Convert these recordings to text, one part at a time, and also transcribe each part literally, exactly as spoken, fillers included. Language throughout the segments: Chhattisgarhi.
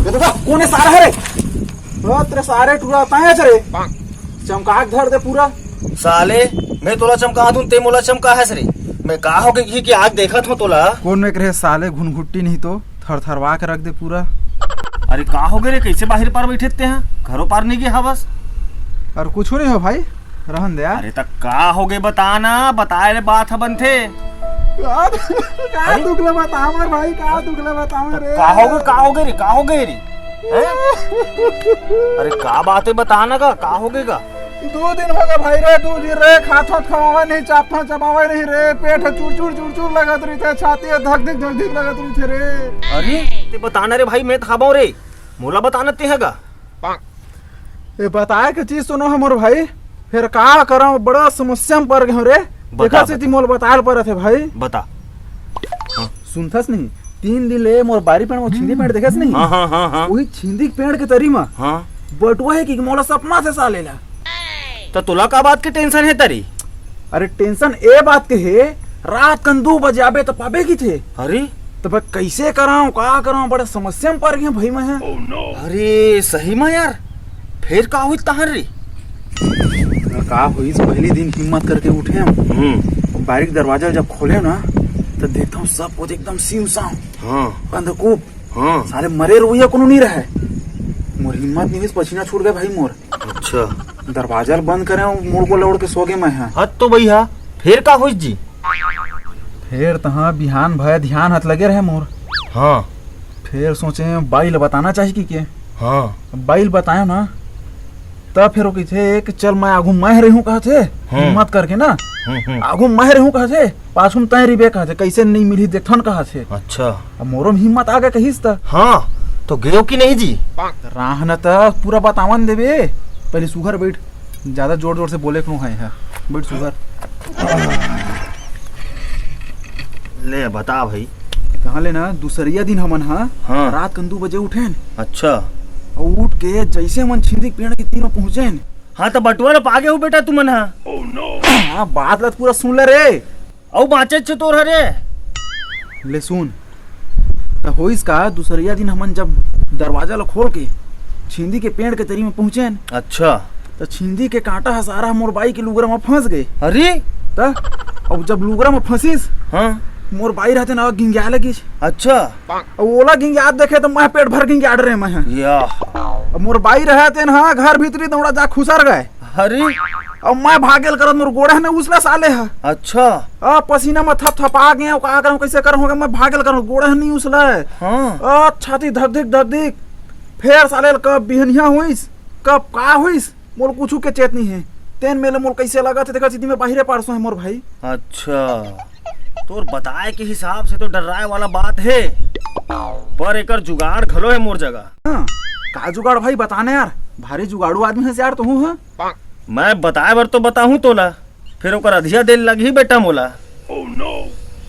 ये तो कोन हे सारा हे रे? ओ, तेरे सारे टूरा ताहे रे। चमका के धर दे पूरा। साले, मैं तोला चमका दूं, ते मोला चमका हस रे। मैं का हो गे कि आग देखत हो तोला? कोन में करे साले घुनघुट्टी नहीं तो थरथरवा के रख दे पूरा। अरे का हो गे रे, कैसे बाहर पार बैठे ते हैं? घरों पार नहीं गया बस। और कुछ नहीं हो भाई, रहन दे यार। अरे त का हो गे बता ना, बताए ले बात ह बनथे। का, का अरे? दुख ले बतावा भाई, का दुख ले बतावा रे? का हो गे, का हो गे रे, का हो गे रे? हैं? अरे का बात हे बता ना का, का हो गे का? दो दिन हो गे भाई रे, दो दिन रे, खाथो खवावे नहीं, चापथो चबावे नहीं रे, पेट ह चुरचुर चुरचुर लगत रहिथे, छाती ह धक धक धक धक लगत रहिथे रे। अरे ते बता ना रे भाई, मैं त खाबो रे, मोला बता ना ते ह गा। ए, बताए के चीज सुनो हमर भाई, फिर का करम, बड़ा समस्या में पड़ गए रे। बता, एकर सेती बता। मोल बताए ल परत हे भाई। बता। सुनथस नहीं, तीन दिन ले मोर बारी पेड़ में छिंदी पेड़ देखस नहीं? हाँ, हाँ, हाँ, हाँ। वही छिंदी के पेड़ के तरी में हाँ। बटुआ हे कि मोला सपना से साले ला। त तोला का बात के टेंशन हे तरी? अरे टेंशन ए बात के हे, रात कन दू बजे आबे त पाबे किथे। अरे? त मैं कैसे कराऊं, का कराऊं, बड़ा समस्या में पड़ गया भाई मैं। अरे सही में यार, फिर का हुई तहार रे? का हुई, पहली दिन हिम्मत करके उठे हम। हम्म। बारी के दरवाजा जब खोले ना, त देखता हूँ सब कुछ एकदम सीम साम। हाँ। अंधकूप। हाँ। साले मरे रुइया कोनो नहीं रहे। मोर हिम्मत नहीं हुई, पसीना छूट गए भाई मोर। अच्छा। दरवाजा ल बंद करे, मुड़ को लौड़ के सो गए मैं। हाँ। हद तो भैया, फिर का हुई जी? फिर तहाँ बिहान भय ध्यान हाथ लगे रहे मोर। हाँ। फिर सोचे बाई ल बताना चाहिए कि के। हाँ। बाई ल बतायो ना, तब फिर वो कहिथे कि चल मैं आगू मैं रहूं कहथे, हम्म। हिम्मत करके ना। हम्म, हम्म। आगू मैं रहूं कहथे, पाछू में तैं रहिबे कहथे, कैसे नहीं मिली देखथन कहथे। अच्छा। अब मोरो में हिम्मत आ गए कहिस त। हाँ, तो गयो कि नहीं जी? राह न त पूरा बतावन देबे, पहले सुघर बैठ, ज्यादा जोर जोर से बोले कोनो है, है। बैठ सुघर। ले बता भाई। कहाँ ले ना, दूसरिया दिन हमन हा हाँ। रात कन दू बजे उठेन। अच्छा। और उठ के जैसे हमन छिंदी के पेड़ के तीर में पहुंचेन। हाँ, तो बटुआ ल पागे हो बेटा तुमन हा। हाँ, बात ल पूरा सुन ले रे। अउ बाँचे छे तोर हरे। ले सुन, त होइस का, दूसरिया दिन हमन जब दरवाजा ल खोल के छिंदी के पेड़ के तरी में पहुंचेन, अच्छा। त छिंदी के कांटा ह सारा मोर बाई के लुगरा म फंस गए। अरे! त अब जब लुगरा म फंसिस, हाँ। मोर बाई रहते ना गिंगिया लगिस। अच्छा। अब ओला गिंगियात देखे त मैं पेट भर गिंगियात रहे मैं। या। अब मोर बाई रहते ना घर भीतरी दौड़ा जा खुसर गए। अरे! अब मैं भागेल करत मोर गोड़े ह नहीं उसला साले ह। अच्छा। आ, पसीना में थप थपा गए, का करम, कैसे करम हो गए, मैं भागेल करम, गोड़े ह नहीं उसला। हाँ। आ, छाती धक धिक धक धिक। फेर साले ल कब बिहनिया होइस, कब का होइस, मोल कुछू के चेत नहीं है। तेन मेले मोल कैसे लगा थे, देखा सीधी में बाहिरे पारसो है मोर भाई। अच्छा। तोर बताए के हिसाब से तो डर्राए वाला बात है, पर एकर जुगाड़ घलो है मोर जगह। हाँ, का जुगाड़ भाई बताना यार, भारी जुगाड़ू आदमी है यार तहूँ, हाँ? मैं बताए बर तो बताहूँ तोला, फिर ओकर अधिया दे लगही बेटा मोला।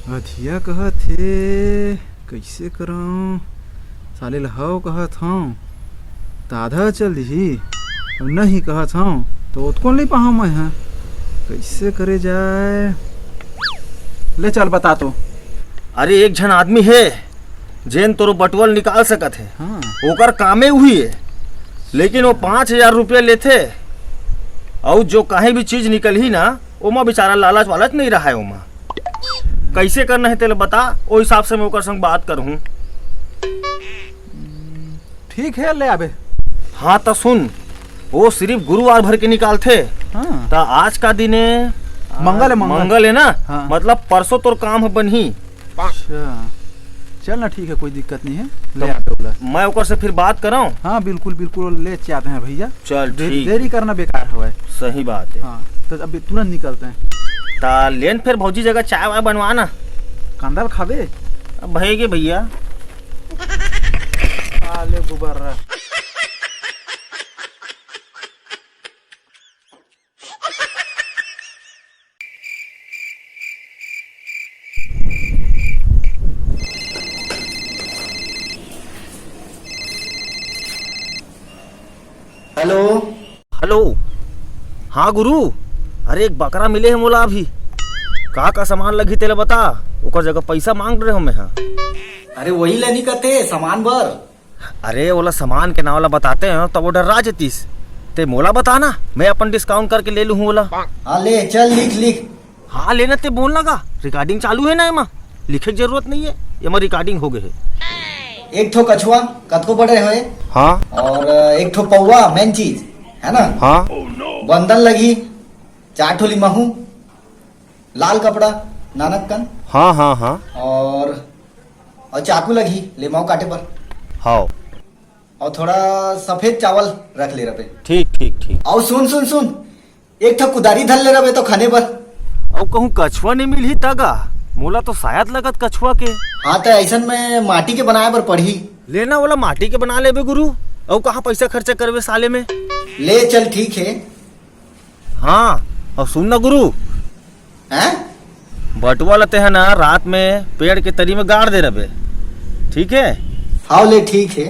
अधिया कहत हे, कइसे करंव? साले ल हव कहत हंव, त आधा चल दिही, अउ नहीं कहत हंव, त ओतको ल नइ पाहंव मैं ह। कइसे करे जाय? ले चल बता तो। अरे, एक झन आदमी हे, जेन तोरो बटुआ ल निकाल सकत हे। हाँ। ओकर कामे उही हे, लेकिन वो पाँच हजार रुपया लेथे, अउ जो कहीं भी चीज निकलही ना, ओमा बेचारा लालच वालच नइ रहय ओमा। कइसे करना हे तेला बता, ओ हिसाब से मैं ओकर संग बात करहूँ। ठीक हे, ले आबे। हाँ, त सुन, वो सिरिफ गुरुवार भर के निकालथे। हाँ। त आज का दिन हे? मंगल हे, मंगल। मंगल हे ना? हाँ। मतलब परसों तोर काम ह बनही। अच्छा, चल ना, ठीक हे, कोई दिक्कत नइ हे, ले तब आबे ओला। मैं ओकर से फिर बात करंव। हाँ, बिल्कुल, बिल्कुल, ले आते हैं भैया। चल, दे-, ठीक। देरी करना बेकार हवय। सही बात हे। हाँ, त अभी तुरंत निकलते हैं। त लेन फिर भौजी जगह चाय वाय बनवा ना। कांदा ल खाबे? अब भई गे भैया। आ ले गुबर्रा। हेलो। हेलो। हाँ गुरु, अरे एक बकरा मिले हे मोला अभी। का का सामान लगही तेला बता, ओकर जगह पइसा मांग रहे हों मैं हा। अरे वही लेनी कथे सामान बर। अरे, ओला सामान के नाव ला बताते हैं, तब वो डर्रा जतिस। ते मोला बता ना, मैं अपन discount करके ले लूँ ओला। हाँ, ले, चल, लिख, लिख। हाँ, लेना ते बोल ना गा, recording चालू है ना एमा, लिखे के जरूरत नहीं है, एमा recording हो गए है। एक ठो कछुआ, कतको बड़े होए। हाँ। और एक ठो पौवा, main चीज, है ना? हाँ। बंदन लगी, चार ठो लिमाहू, लाल कपड़ा, नानक कन। हाँ, हाँ, हाँ। और, और चाकू लगी, लेमाओ काटे पर। हाँ। और थोड़ा सफेद चावल रख ले रबे। ठीक, ठीक, ठीक। और सुन, सुन, सुन, एक ठो कुदारी धर ले रबे तो खने बर। अउ कहूँ कछुआ नहीं मिलही तगा, मोला तो शायद लगत कछुआ के। हाँ, तो ऐसन में माटी के बनाए बर पड़ही। लेना ओला माटी के बना लेबे गुरु, अउ कहाँ पैसा खर्चा करबे साले में। ले चल, ठीक है। हाँ, अउ सुन ना गुरु। हैं? बटुआ ला तेहा ना रात में पेड़ के तरी में गाड़ दे रबे, ठीक है? हाँ, ले, ठीक है।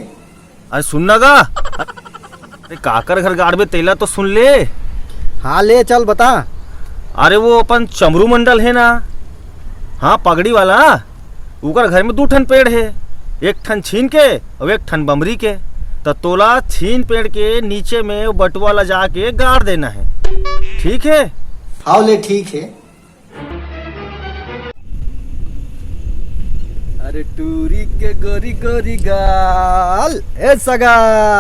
अरे सुन ना गा, अरे काकर घर गाड़बे तेला तो सुन ले। हाँ, ले चल, बता। अरे वो अपन चमरू मंडल है ना, हाँ, पगड़ी वाला, उकर घर में दू ठन पेड़ है, एक ठन छीन के और एक ठन बमरी के। तो तोला छीन पेड़ के नीचे में वो बटुआ ला जाके गाड़ देना है, ठीक है? हाँ, ले, ठीक है। अरे टूरी के गोरी गोरी गाल, ए सगा।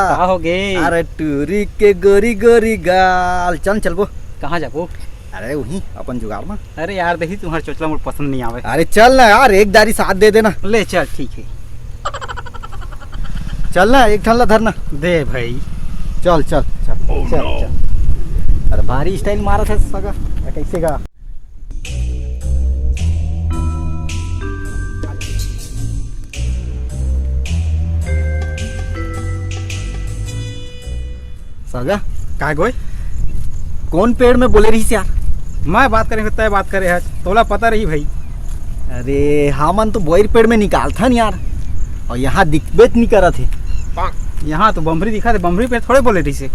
का हो गे? अरे टूरी के गोरी गोरी गाल, चल चलबो। कहाँ जाबो? अरे वहीं अपन जुगाड़ में। अरे यार, देखी तुम्हार चोचला मोर पसंद नहीं आवे। अरे चल ना यार, एक दारी साथ दे देना। ले चल, ठीक है। चल ना, एक ठन ला धरना। दे भाई। चल चल चल। चल चल। अरे भारी style मारत है सगा। कैसे गा? सगा, का गोय? कौन पेड़ में बोले रहिस यार? मैं बात करे, तय बात करे है, तोला पता रही भाई। अरे, हमन तो बोइर पेड़ में निकालथन यार, और यहाँ दिखबे त नहीं करत है। यहाँ तो बमरी दिखा थे, बमरी पे थोड़े बोले रहिस हे।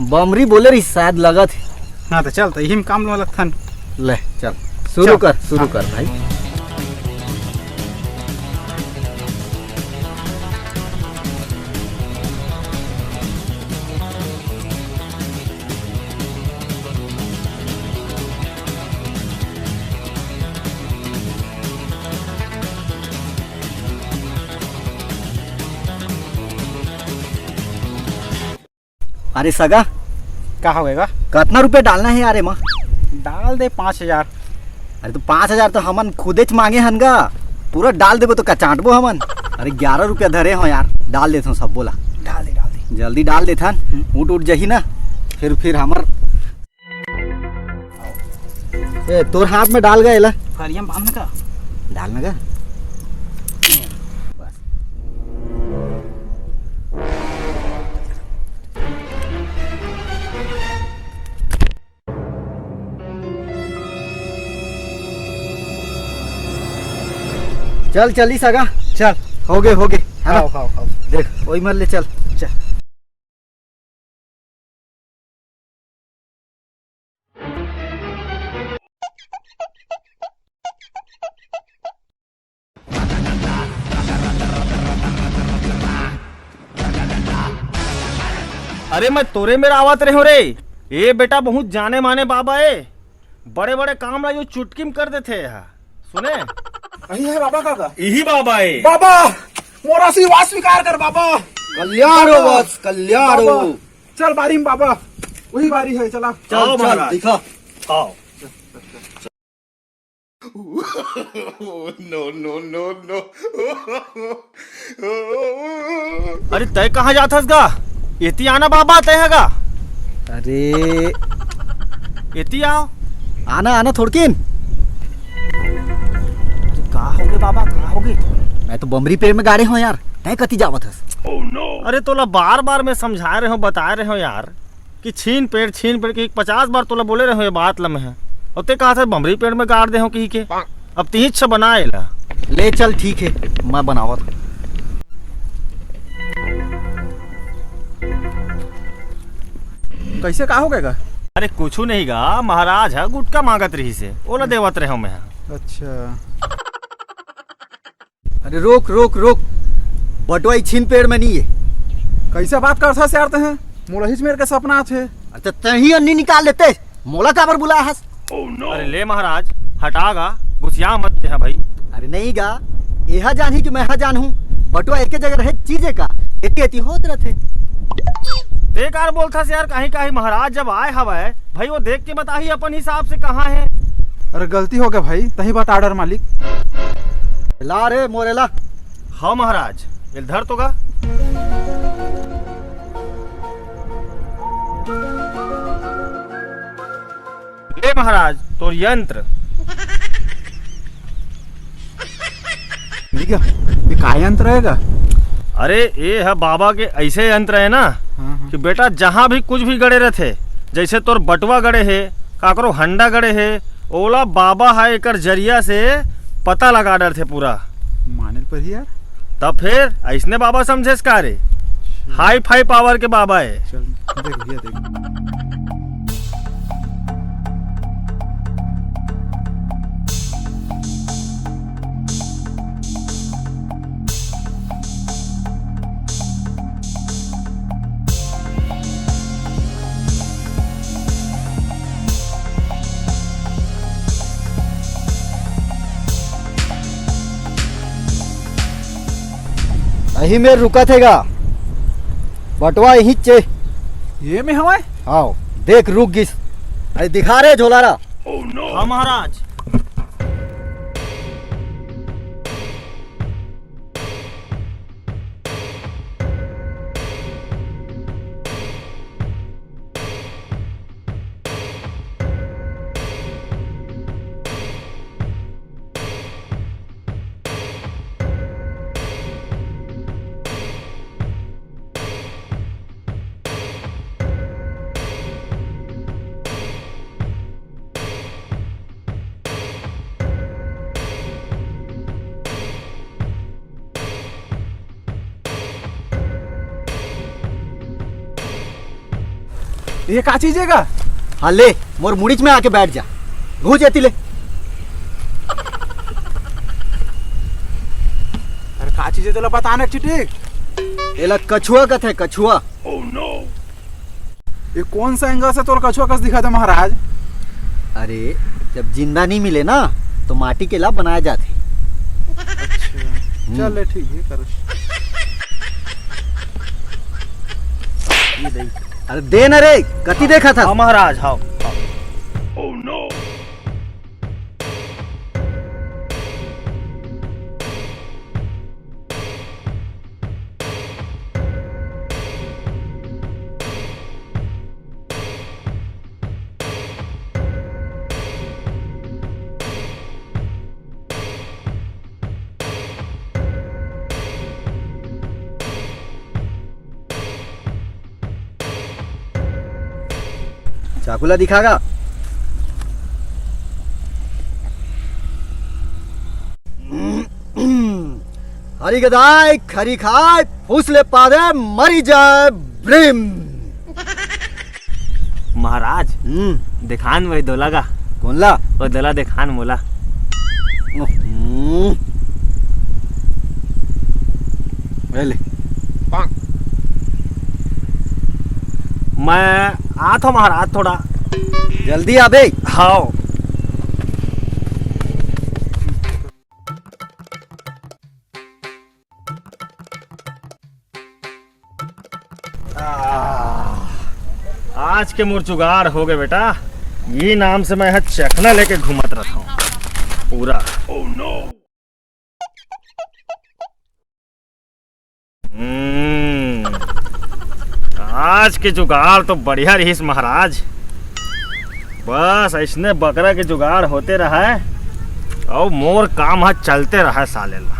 बमरी बोले रहिस शायद, लगत है। हाँ, तो चल, तो यही में काम लो लगथन। ले, चल, शुरू चल। कर, शुरू हाँ। कर भाई। अरे सगा, का होएगा? कतना रुपया डालना है यार एमा? डाल दे पाँच हजार। अरे तो पाँच हजार तो हमन खुदेच मांगे हन गा, पूरा डाल देबो तो का चाटबो हमन? अरे ग्यारह रुपया धरे हो यार, डाल देथन सबो ला। डाल दे, डाल दे। जल्दी डाल देथन, हम्म। उठ उठ जही ना, फिर फिर हमर ए, तोर हाथ में डाल गा एला। फरिया में बांध का। डाल ना गा। बस। चल, चली सगा। चल। हो गे, हो गे। है ना? हाव, हाव, हाव। देख, वही मर ले, चल। चल। अरे, मैं तोरे मेर आवत रेहो रे। ए बेटा, बहुत जाने माने बाबा ए। बड़े बड़े काम ला यो चुटकी में कर देथे हा। सुने? यही है बाबा का, का? यही बाबा है। बाबा, मोर आशीर्वाद स्वीकार कर बाबा। कल्याण हो बाबा। बस, कल्याण हो। बाबा, चल बारी में बाबा, वही बारी है, चला। चल, आओ चल, महाराज। दिखा। आओ। No, no, no, no। अरे तय कहाँ जात हस गा? एती आना बाबा, तय ह गा। अरे एती आओ। आना, आना थोड़किन। का होगे बाबा, का होगे? मैं तो बमरी पेड़ में गाड़े हों यार, तय कती जावत हस? अरे तोला बार बार मैं समझा रहे हों, बता रहे हों यार, कि छीन पेड़, छीन पेड़ के पचास बार तोला बोले रहे हों ये बात ल मैं ह। अउ ते कहा था बमरी पेड़ में गाड़ दे हों कही के। अब तिही इच्छा बना एला। ले चल, ठीक है, मैं बनावत हूँ। कैसे, का हो गया गा? अरे कुछ नहीं गा, महाराज ह गुटखा मांगत रहिस हे, ओला देवत रहे हों मैं ह। अच्छा। अरे रोक, रोक, रोक। बटुआ ई छीन पेड़ में नहीं है। कैसे बात करथस यार तैं? मोला हिच मेर के सपना आथे। अच्छा, तहीं अन्नी निकाल लेते, मोला काबर बुलाया हस? अरे ले महाराज, हटा गा, गुसिया मत तेहा भाई। अरे नहीं गा, एहा जानही कि मैं हा जानहूँ, बटुआ एके जगह रहे चीजे का, एती एती होत रथे। ते कार बोलथस यार, कहीं कहीं महाराज जब आए हवय भाई, वो देख के बताही अपन हिसाब से कहाँ है। अरे गलती हो गया भाई, तहीं बता डर मालिक। ला रे मोरेला। हाँ महाराज, एल धर तो गा। ले महाराज, तोर यंत्र। ठीक है, ये का यंत्र रहेगा? अरे, ये है बाबा के ऐसे यंत्र है ना हाँ, हाँ। कि बेटा, जहाँ भी कुछ भी गड़े रहथे, जैसे तोर बटुआ गड़े हे, काकरो हंडा गड़े हे, ओला बाबा हा एकर जरिया से पता लगा डरथे पूरा। माने पर ही यार। तब फिर ऐसने बाबा समझेस का रे? हाई फाई पावर के बाबा है। चल, देख भैया, देख। अही मेर रुकत हे गा। बटवा इही चे। ये में हवय? आओ, देख रुक गिस। अरे दिखा रे झोलारा। हाँ महाराज। ये का चीज हे गा? हाँ ले, मोर मुड़ीच में आके बैठ जा। घूच एती ले। अरे का चीज हे तोला बताना चिटिक। एला कछुआ कथे, कछुआ। ये कौन सा एंगल से तोला कछुआ कस दिखत हे महाराज? अरे, जब जिंदा नहीं मिले ना, तो माटी के ला बनाया जाथे। अच्छा, हम्म। चल ले, ठीक है, कर। ये दे। अरे दे ना रे, कति देखा था? हाँ महाराज, हाँ। चाकू ला दिखा गा। हरी गदाय, खरी खाय, फूस ले पादे, मरी जाय, ब्रिम। महाराज, हम्म। देखान वही दोला का। कौन ला? वो दोला देखान मोला। हम्म। ले ले। मैं आत हूँ महाराज, थोड़ा। जल्दी आबे। हाँ। आह, आज के मोर जुगाड़ हो गए बेटा। ये नाम से मैं ह चखना लेके घूमत रहता हूँ पूरा। हम्म, आज के जुगाड़ तो बढ़िया रहीस महाराज। बस ऐसने बकरा के जुगाड़ होते रहे और मोर काम ह चलते रहे साले ला।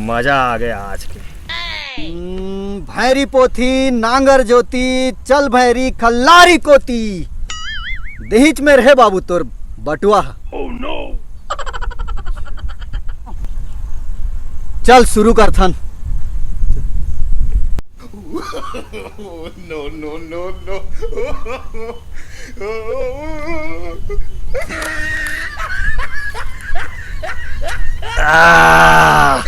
मजा आ गया आज के। हम्म, भैरी पोथी, नांगर ज्योति, चल भैरी खल्लारी कोती। देहिच में रहे बाबू तोर बटुआ ह। चल शुरू करथन। No, no, no, no. आह!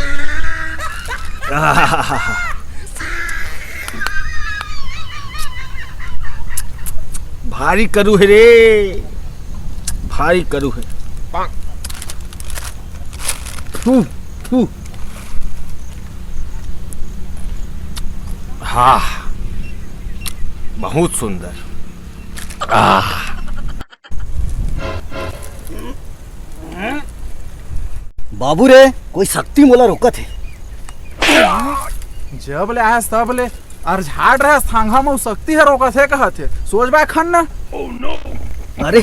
आह! भारी करू हे रे, भारी करू हे। फू, फू। हाँ, बहुत सुंदर। आह। बाबू रे, कोई शक्ति मोला रोकत हे। जब ले आए तब ले अरझात रहे, संघा म शक्ति ह रोकत हे कहत हे। सोच बा खन ना। अरे,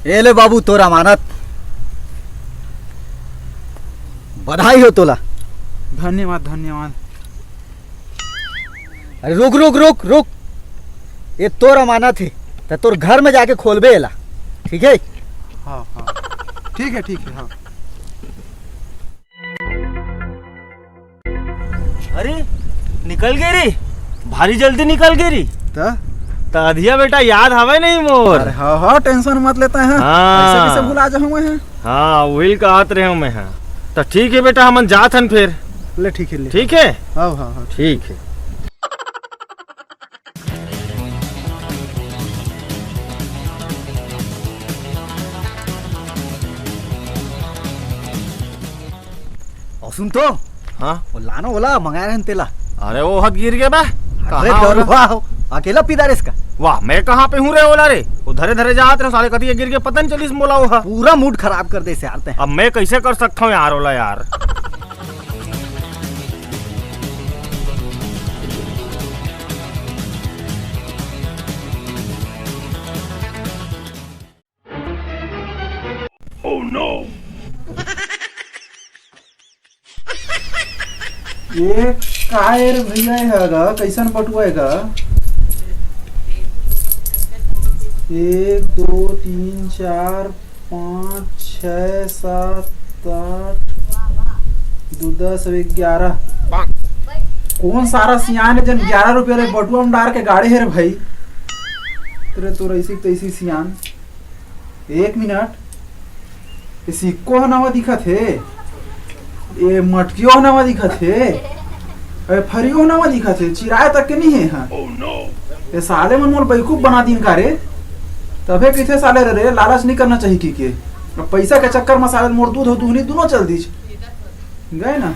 ए ले बाबू, तोर अमानत। बधाई हो तोला। धन्यवाद, धन्यवाद। अरे रुक, रुक, रुक, रुक। ये तोर अमानत हे, त तोर घर में जाके खोलबे एला, ठीक है? हाँ, हाँ, ठीक है, ठीक है, हाँ। अरे, निकल गे रे, भारी जल्दी निकल गे रे। त? त अधिया बेटा याद हवे नहीं मोर? अरे हाँ, हाँ, tension मत लेता है। हाँ। ऐसे कैसे भुला जाऊँ मैं? हाँ, वही कहत रहे हूँ मैं। हाँ, त ठीक है बेटा, हमन जात हन फिर। ले, ठीक है, ले। ठीक है? हाँ, हाँ, हाँ। ठीक है। अउ सुन तो। हाँ? वो लाना ओला मंगाए रहन तेला। अरे वो हत गिर गे बा। अरे कहाँ ओला? दरुआ हो, अकेला पीदारेस का। वाह, मैं कहाँ पे हूँ रे ओला रे? वो धरे धरे जात रहे, साले कती गिर गे, पता नहीं चलिस मोला वो ह। पूरा mood खराब कर देस यार ते। अब मैं कैसे कर सकता हूँ यार ओला यार? Oh no! ये काय रे भैया, ये ह गा? कैसन बटुआ हे गा? एक, दो, तीन, चार, पाँच, छः, सात, आठ, दो, दस, ग्यारह। कौन सारा सियान हे जन ग्यारह रुपया ले बटुआ में डार के गाड़े हे रे भाई? तेरे तो ऐसी तैसी सियान। एक मिनट, ये सिक्को ह नवा दिखत हे, ये मटकियो ह नवा दिखत हे, अरे फरियो ह नवा दिखत हे, चिराए तक के नहीं हे। हाँ, ये साले मन मोर बेवकूफ बना दिन का रे। तभे कहिथे साले रे, रे लालच नहीं करना चाहिए की के। अब पैसा के चक्कर में साले मोर दूध अउ दुहनी दोनों चल दीच गए ना।